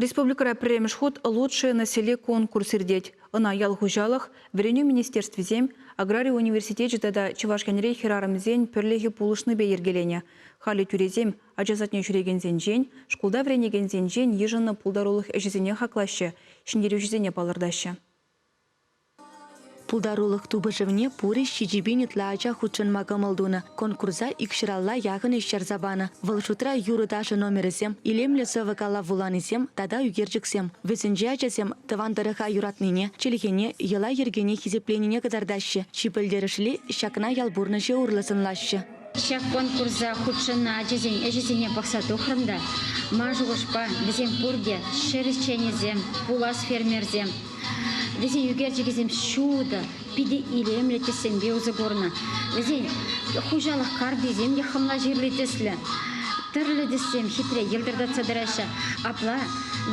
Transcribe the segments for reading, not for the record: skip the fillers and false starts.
Республикӑра пӗрремӗш хут «Лучшее на селе» конкурс иртет. Ӑна ял хуҫалӑх, вӗренӳ министерствисем, аграри университечӗ тата Чӑваш Енри хӗрарӑмсен пӗрлӗхӗ пулӑшнипе йӗркеленӗ. Халӗ тӳресем ача садне ҫӳрекенсенчен, шкулта вӗренекенсенчен йышӑннӑ пултарулӑх ӗҫӗсене хаклаҫҫӗ, ҫӗнтерӳҫӗсене палӑртаҫҫӗ. Пултарулӑх тупӑшӑвне пурӗ 7000 ытла ача хутшӑнма кӑмӑл тунӑ. Конкурса икҫӗралла яхӑн ӗҫ ярса панӑ. Вӑл шутра юрӑ-ташӑ номерӗсем, илемлӗ сӑвӑ-калав вуланисем тата ӳкерчӗксем. Вӗсенче ачасем тӑван тӑрӑха юратнине, чӗлхене, йӑла-йӗркене хисепленине кӑтартаҫҫӗ. Чи пӗлтерӗшли ҫакна ял пурнӑҫӗ урлӑ сӑнлаҫҫӗ. Ҫак конкурса хутшӑннӑ ачасен ӗҫӗсене пӑхса тухрӑм та, ман шухӑшпа, вӗсем пурте ҫӗр ӗҫченӗсем, пулас фермерсем. Вӗсен ӳкерчӗкӗсем ҫутӑ, питӗ илемлӗ тӗссемпе усӑ курнӑ. Вӗсен хуҫалӑх картисем те хӑмла ҫырли тӗслӗ. Тӗрлӗ тӗссем хитре йӑлтӑртатса тӑраҫҫӗ. Апла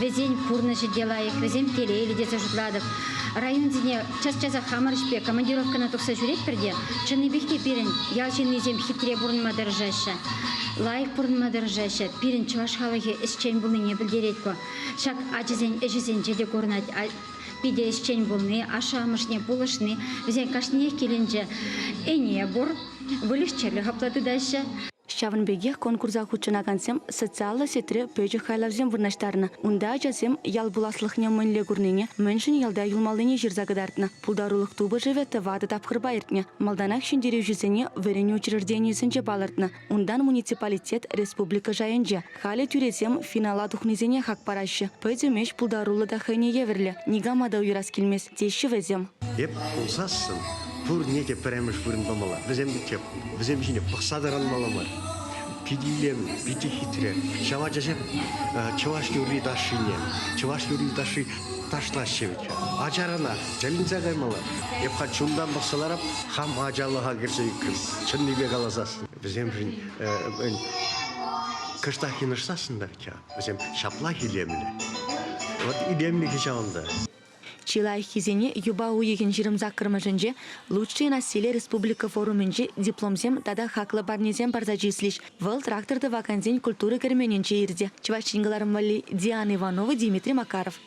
вӗсен пурнӑҫӗ те лайӑх, вӗсем телейлӗ тесе шутлатӑп. Районсене час-часах хамӑр ӗҫпе командировкӑна тухса ҫӳретпӗр те, чӑннипех те пирӗн ял ҫыннисем хитре пурӑнма тӑрӑшаҫҫӗ, лайӑх пурӑнма тӑрӑшаҫҫӗ. Пирӗн чӑваш халӑхӗ ӗҫчен пулнине пӗлтерет ку. Ҫак ачасен ӗҫӗсенче те курӑнать. Питӗ ӗҫчен пулни, ашшӗ-амӑшне пулӑшни. Вӗсен кашниех килӗнче ӗне пур, выльӑх-чӗрлӗх апла тытаҫҫӗ. Ҫавӑн пекех конкурса хутшӑнакансем социаллӑ сетьре пӗчӗк хайлавсем вырнаҫтарнӑ. Унта ачасем ял пуласлӑхне мӗнле курнине, мӗншӗн ялта юлмаллине ҫырса кӑтартнӑ. Пултарулӑх тупӑшӑвӗ тӑватӑ тапхӑрпа иртнӗ. Малтанах ҫӗнтерӳҫӗсене вӗренӳ учрежденийӗсенче палӑртнӑ. Унтан муниципалитет республика шайӗнче. Халӗ тӳресем финала тухнисене хак параҫҫӗ. Пӗтӗм ӗҫ пултаруллӑ та хӑйне евӗрлӗ. Никама та уйӑрас килмест, теҫҫӗ вӗсем. Эп пулсассӑн пурне те пӗрремӗш вырӑн памалла. Вӗсем те вӗсем ҫине пӑхса тӑранмалла мар. Питӗ илемлӗ, питӗ хитре. Ҫав ачасем чӑваш юрри ташшине, чӑваш юрри ташши ташлаҫҫӗ вӗт. Ачаранах тӗлӗнсе каймалла. Эп халь чунтан пӑхса ларап, хам ачалӑха кӗрсе ӳкрӗм. Чӑннипе каласассӑн. Вӗсемшӗн кӑштах йӑнӑшсассӑн та вӗт-ха, вӗсем ҫаплах илемлӗ. Вот илемлӗхӗ ҫавӑнта. Чи лайӑххисене юпа уйӑхӗн 28-мӗшӗнче «Лучшие на селе» республика форумӗнче дипломсем тата хаклӑ парнесем парса чыслӗҫ. Вӑл трактор тӑвакансен культура керменӗнче иртӗ. Чӑваш Ен кӑларӑм валли Диана Иванова, Дмитрий Макаров.